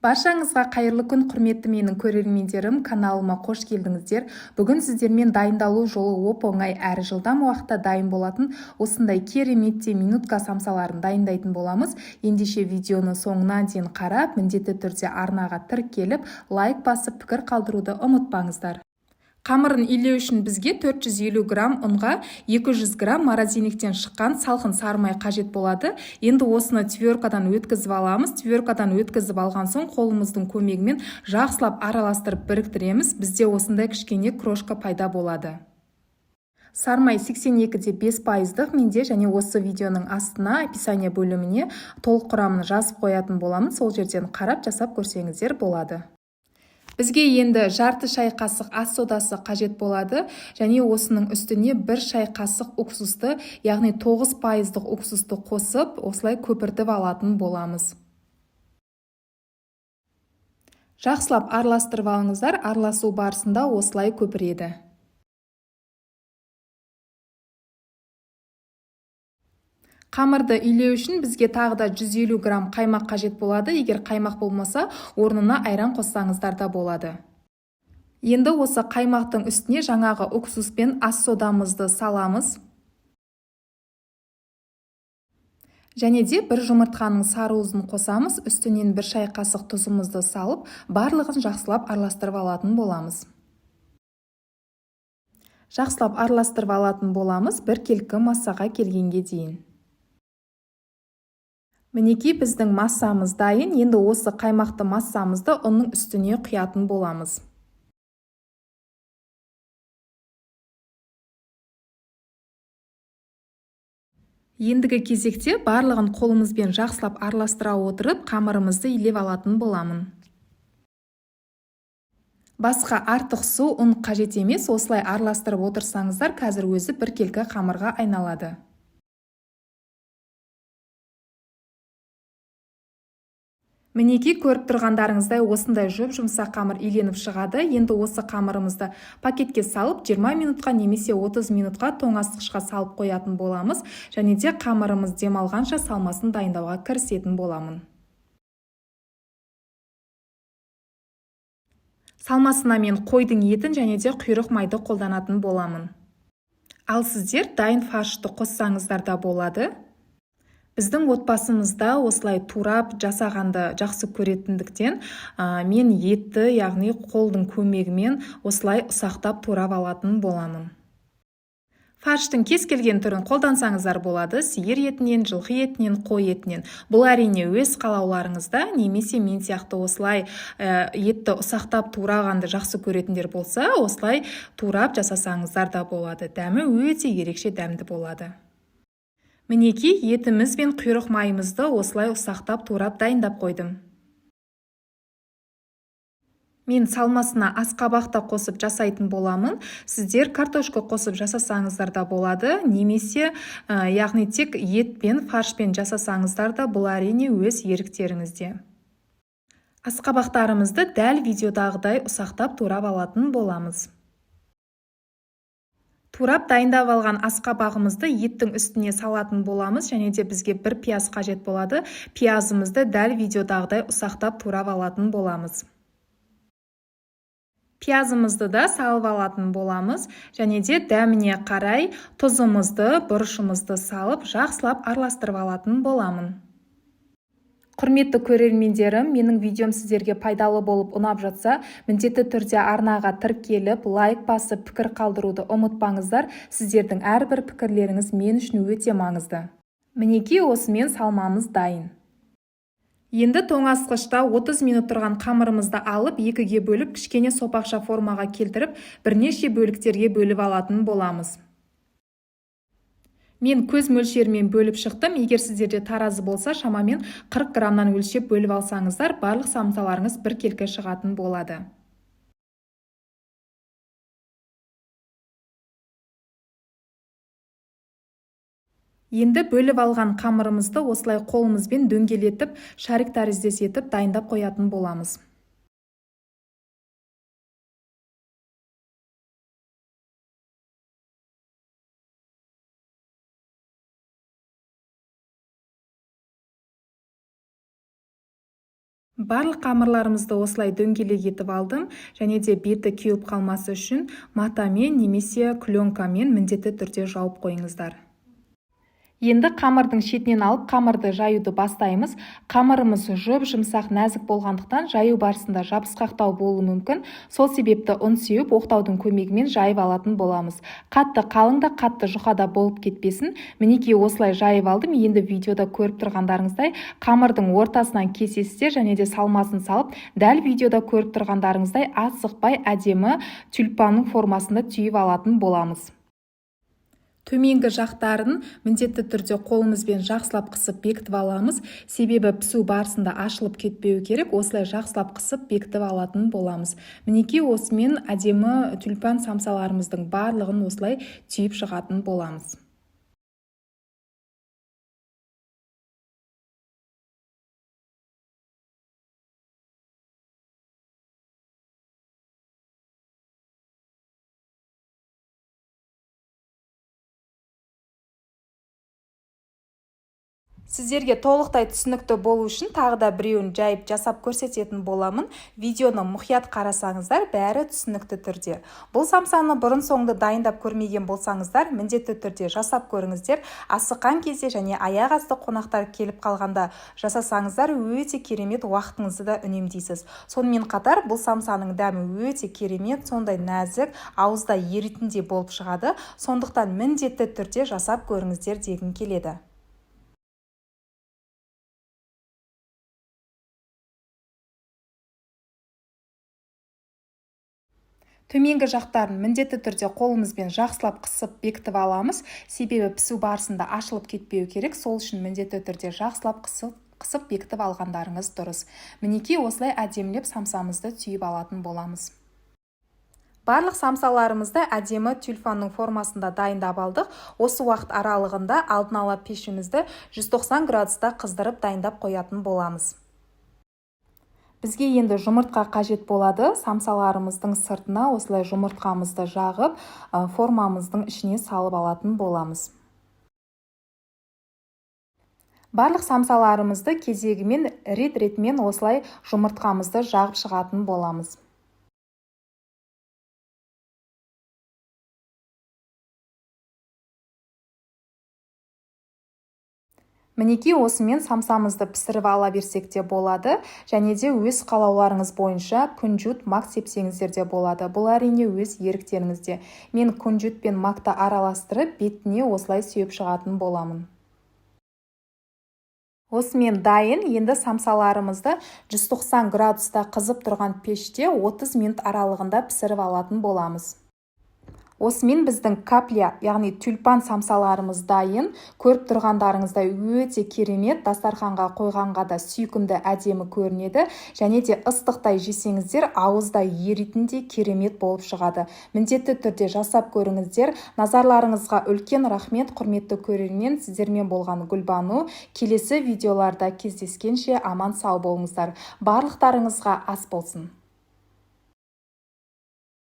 Баршаңызға қайырлы күн, құрметті менің көрермендерім, каналыма қош келдіңіздер. Бүгін сіздермен дайындалу жолы оп-оңай әрі жылдам уақытта дайын болатын осындай кереметтей минутка самсаларын дайындайтын боламыз. Ендеше видеоны соңына дейін қарап, міндетті түрде арнаға тіркеліп, лайк басып, пікір қалдыруды ұмытпаңыздар. Қамырын илеу үшін бізге 450 грамм ұнға 200 грамм морозильниктен шыққан салқын сары май қажет болады. Енді осыны тверкадан өткізіп аламыз. Тверкадан өткізіп алған соң қолымыздың көмегімен жақсылап араластырып біріктіреміз. Бізде осындай кішкене крошка пайда болады. Сары май 82,5% менде, және осы видеоның астына описание бөліміне толық құрамын жазып қоятын боламын. Сол жерден қарап жасап көрсеңіздер болады. Бізге енді жарты шай қасық ас содасы қажет болады, және осының үстіне 1 шай қасық уксусты, яғни 9% уксусты қосып, осылай көпіртіп алатын боламыз. Жақсылап араластырып алыңыздар, араласу барысында осылай көпіреді. Қамырды илеу үшін бізге тағы да 150 грамм қаймақ қажет болады. Егер қаймақ болмаса, орнына айран қоссаңыздар да болады. Енді осы қаймақтың үстіне жаңағы уксус пен ас содамызды саламыз. Және де бір жұмыртқаның сары уызын қосамыз. Үстінен 1 шай қасық тұзымызды салып, барлығын жақсылап араластырып алатын боламыз. Жақсылап араластырып алатын боламыз бір келкі массаға келгенге дейін. Мінекей біздің массамыз дайын. Енді осы қаймақты массамызды ұнның үстіне құятын боламыз. Ендігі кезекте барлығын қолымызбен жақсылап араластыра отырып, қамырымызды илеп алатын боламын. Басқа артық су, ұн қажет емес. Осылай араластырып отырсаңыздар, қазір өзі біркелкі қамырға айналады. Мінекей көріп тұрғандарыңыздай осындай жұп-жұмсақ қамыр иленіп шығады. Енді осы қамырымызды пакетке салып 20 минутқа немесе 30 минутқа тоңазытқышқа салып қоятын боламыз. Және де қамырымыз демалғанша салмасын дайындауға кірісетін боламын. Салмасына мен қойдың етін және де құйрық майды қолданатын боламын. Ал сіздер дайын фаршты қоссаңыздар да болады. Біздің отбасымызда осылай турап жасағанды жақсы көретіндіктен, мен етті, яғни қолдың көмегімен осылай ұсақтап турап алатын боламын. Фарштың кез келген түрін қолдансаңыздар болады, сиыр етінен, жылқы етінен, қой етінен. Бұл әрине өз қалауларыңызда, немесе мен сияқты осылай етті ұсақтап турағанды жақсы көретіндер болса, осылай турап жасасаңыздар да болады. Дәмі өте ерекше дәмді болады. Мінекей етіміз бен құйрық майымызды осылай ұсақтап турап дайындап қойдым. Мен салмасына асқабақ та қосып жасайтын боламын. Сіздер картошка қосып жасасаңыздар да болады, немесе, яғни тек ет пен фаршпен жасасаңыздар да, бұл әрине өз еріктеріңізде. Асқабақтарымызды дәл видеодағыдай ұсақтап турап алатын боламыз. Турап дайындап алған асқабағымызды еттің үстіне салатын боламыз, және де бізге бір пияз қажет болады. Пиязымызды дәл видеодағыдай ұсақтап турап алатын боламыз. Пиязымызды да салып алатын боламыз, және де дәміне қарай тұзымызды, бұрышымызды салып жақсылап араластырып алатын боламын. Құрметті көрермендерім, менің видеом сіздерге пайдалы болып ұнап жатса, міндетті түрде арнаға тіркеліп, лайк басып, пікір қалдыруды ұмытпаңыздар. Сіздердің әрбір пікірлеріңіз мен үшін өте маңызды. Мінекей осымен салмамыз дайын. Енді тоңазытқышта 30 минут тұрған қамырымызды алып, екіге бөліп, кішкене сопақша формаға келтіріп, бірнеше бөліктерге бөліп алатын боламыз. Мен көз мөлшерімен бөліп шықтым. Егер сіздерде таразы болса, шамамен 40 граммнан өлшеп бөліп алсаңыздар, барлық самсаларыңыз біркелкі шығатын болады. Енді бөліп алған қамырымызды осылай қолымызбен дөңгелетіп, шарик тәріздес етіп дайындап қоятын боламыз. Барлық қамырларымызды осылай дөңгелек етіп алдым, және де беті кеуіп қалмасы үшін матамен немесе пленкамен міндетті түрде жауып қойыңыздар. Енді қамырдың шетінен алып қамырды жаюды бастаймыз. Қамырымыз жұп-жұмсақ, нәзік болғандықтан жаю барысында жабысқақтау болуы мүмкін. Сол себепті ұн сеуіп, оқтаудың көмегімен жайып алатын боламыз. Қатты қалың да, қатты жұқа да болып кетпесін. Мінекей, осылай жайып алдым. Енді видеода көріп тұрғандарыңыздай қамырдың ортасынан кесесіздер және де салмасын салып, дәл видеода көріп тұрғандарыңыздай асықпай әдемі тюльпанның формасында түйіп алатын боламыз. Төменгі жақтарын міндетті түрде қолымызбен жақсылап қысып бекітіп аламыз, себебі пісу барысында ашылып кетпеу керек. Осылай жақсылап қысып бекітіп алатын боламыз. Мінекей, осымен әдемі тюльпан самсаларымыздың барлығын осылай түйіп шығатын боламыз. Сіздерге толықтай түсінікті болу үшін тағы да біреуін жайып жасап көрсететін боламын. Видеоны мұқият қарасаңыздар, бәрі түсінікті түрде. Бұл самсаны бұрын соңды дайындап көрмеген болсаңыздар, міндетті түрде жасап көріңіздер. Асыққан кезде және аяқ асты қонақтар келіп қалғанда жасасаңыздар, өте керемет, уақытыңызды да үнемдейсіз. Сонымен қатар бұл самсаның дәмі өте керемет, сондай нәзік, ауызда еритіндей болып шығады. Сондықтан міндетті түрде жасап көріңіздер дегім келеді. Төменгі жақтарын міндетті түрде қолымызбен жақсылап қысып бекітіп аламыз, себебі пісу барысында ашылып кетпеу керек. Сол үшін міндетті түрде жақсылап қысып бекітіп алғандарыңыз дұрыс. Мінекей, осылай әдемілеп самсамызды түйіп алатын боламыз. Барлық самсаларымызды әдемі тюльпанның формасында дайындап алдық. Осы уақыт аралығында алдын ала пешімізді 190 градуста қыздырып дайындап қоятын боламыз. Бізге енді жұмыртқа қажет болады. Самсаларымыздың сыртына осылай жұмыртқамызды жағып, формамыздың ішіне салып алатын боламыз. Барлық самсаларымызды кезегімен рет-ретімен осылай жұмыртқамызды жағып шығатын боламыз. Мінекей, осымен самсамызды пісіріп ала берсек те болады, және де өз қалауларыңыз бойынша күнжіт, мак сепсеңіздер де болады. Бұл әрине өз еріктеріңізде. Мен күнжіт пен макты араластырып, бетіне осылай сеуіп шығатын боламын. Осымен дайын. Енді самсаларымызды 190 градуста қызып тұрған пеште 30 минут аралығында пісіріп алатын боламыз. Осымен біздің капля, яғни тюльпан самсаларымыз дайын. Көріп тұрғандарыңыздай өте керемет, дастарханға қойғанға да сүйкімді, әдемі көрінеді. Және де ыстықтай жесеңіздер, ауызда еритіндей керемет болып шығады. Міндетті түрде жасап көріңіздер. Назарларыңызға үлкен рахмет, құрметті көрермен. Сіздермен болған Гүлбану. Келесі видеоларда кездескенше аман сау болыңыздар. Барлықтарыңызға ас болсын.